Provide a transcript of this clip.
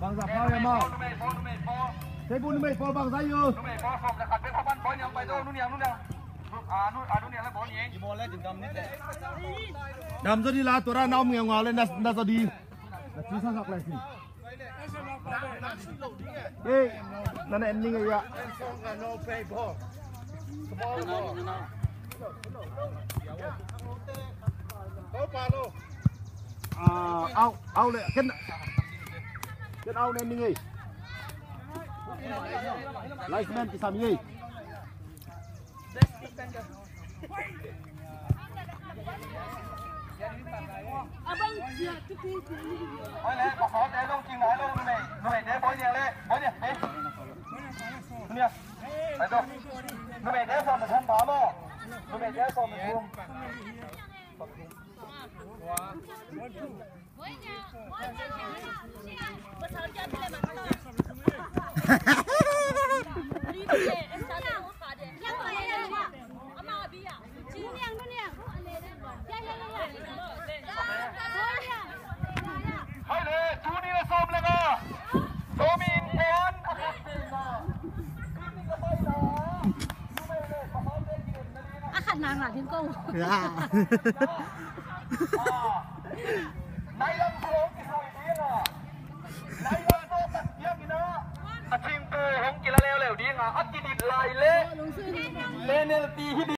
Bang sa pao ya mo. Thế bún mày po bằng giấy ư? Đầm cho đi là tôi ra nông nghèo ngò lên đặt đặt ra đi. Đặt chú sang học lại gì? Ê, nó này anh ninh ạ. À, ao ao lại cái cái ao lên ninh. Liceman thì sao nhỉ?